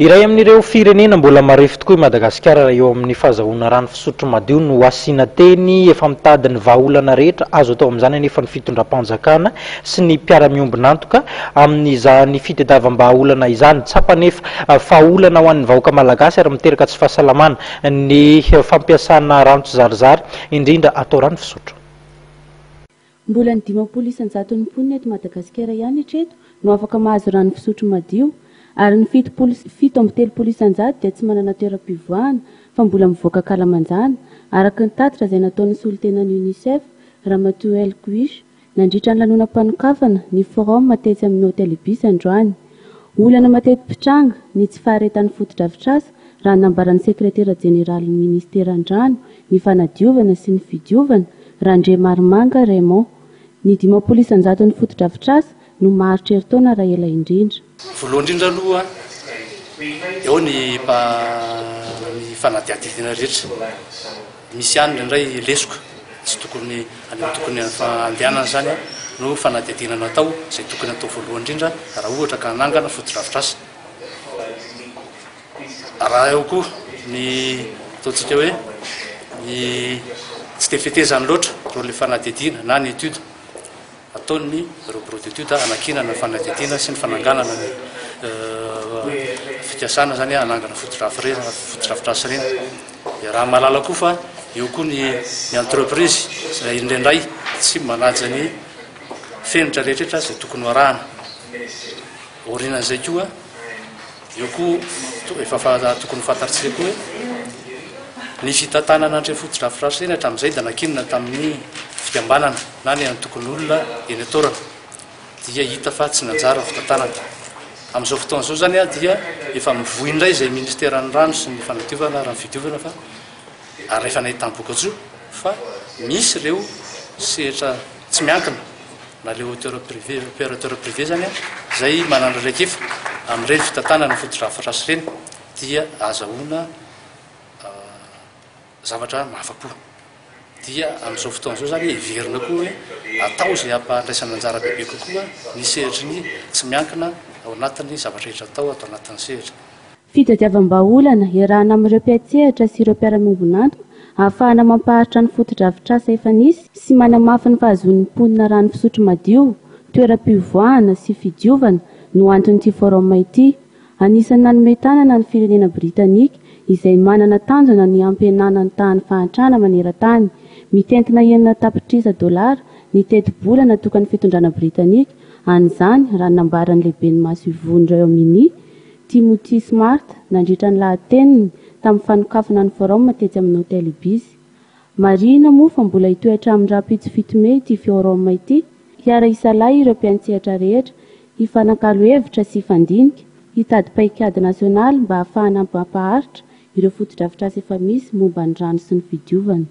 Iray amin'ireo firenena mbola marefo tokoa i Madagasikara raha eo amin'ny fahazahoana rano fisotro madio no asiana teny. Efa mitady ny vahaolana rehetra azo atao amin'izany anefa ny fitondram-panjakana sy ny mpiara-miombon'antoka amin'izany fitadiavam-bahaolana izany. Tsapa anefa fa olana ho an'ny vahoaka malagasy ary miteraka tsy fahasalamana ny fampiasana rano tsizarizary, indrindra atao rano fisotro. Mbola ny 50 isan-jaton'ny mponina eto Madagasikara ihany hatreto no afaka mahazo rano fisotro madio, ary ny 70 37 isan-jato dia tsy manana toeram-pivoahana fa mbola mivoaka ankalamanjana, araka ny tatitra izay nataon'ny solontenan'ny Unicef, Ramatoa El Kouiche, nandritra ny lanonam-panokafana ny Forum tetsy amin'ny Hotel Ibis androany. Olana mateti-pitranga ny tsy faharetan'ny fotodrafitrasa, raha ny nambaran'ny sekretera jeneralin'ny minisiteran'ny Rano, ny fanadiovana sy ny fidiovana, Randriamarimanga Raymond. Ny 50 isan-jaton'ny fotodrafitrasa no maharitra herintaona raha ela indrindra. Voalohany indrindra aloha, eo ny ny fanadihadiana rehetra. Misy ihany indraindray lesoka tsy tokony any amin'ny tokony andehanana izany no fanadihadiana natao, izay tokony atao voalohany indrindra raha ohatra ka hanangana fotodrafitrasa. Raha eo koa ny ataontsika hoe ny tsy dia fetezany loatra ireo ilay fanadihadiana na ny étude ataon'ny ireo bureau d'étude hanankinana ny fanadihadiana sy ny fananganana ny fikasana izany hanangana fotodrafitrasa ireny. Dia raha mahalala koa fa eo koa ny ny entreprise izay indraindray tsy manaja ny fenitra rehetra izay tokony ho arahana. Aorianan'izay koa Eo koa efa tokony ho fantatr'tsika koa hoe ny fitantanana an'ireny fotodrafitrasa ireny hatramin'izay dia nankinina tamin'ny fikambanana na ny antokon'olona eny an-toerana dia hita fa tsy nanjary ny fitantanana. Amin'izao fotoana izao izany dia efa mivoy indray izay ministeran'ny rano sy ny fanadiovana ary ny fidiovana fa ary efa nahitam-bokatsoa fa misy ireo sehatra tsy miankina na le auteur privé, opérateur privé zany izay manana traikefa amin'ireny fitantanana fotodrafitrasa ireny dia azahoana zavatra mahafa-po. Dia amin'izao fotoana izao zany heverina koa hoe atao izay hampandraisana anjara bebe kokoa ny sehatry ny tsy miankina ao anatin'ny zavatra rehetra atao ato anatin'ny sehatra. Fitadiavam-bahaolana iarahana amin'ireo mpiantsehatra sy ireo mpiara-miombon'antoka ahafahana mampaharitra ny fotodrafitrasa efa nisy sy manamafy ny fahazoan'ny mponina rano fisotro madio, toeram-pivoahana sy fidiovana no anton'ity forum ity. Anisan'ny nanome tanana ny firenena britanika izay manana tanjona ny hampihenana ny tahan'ny fahantrana maneran-tany. Mitentina 6 tapitrisa dolara ny tetibola natokan'ny fitondrana britanika an'izany raha ny nambaran'ny lehiben'ny masoivohon'i Royaume-Uni, Timothy Smart, nandritra ny lahateniny tamin'ny fanokafana ny forum tetsy amin'ny Hotel Ibis. Marihina moa fa mbola hitohy hatramin'ny rahampitso 7 mey ity forum ity, hiara-hisalahy ireo mpiantsehatra rehetra, hifanakalo hevitra sy hifandinika, hitady paikady nasionaly mba hahafahana mampaharitra ireo fotodrafitrasa efa misy momba ny rano sy ny fidiovana.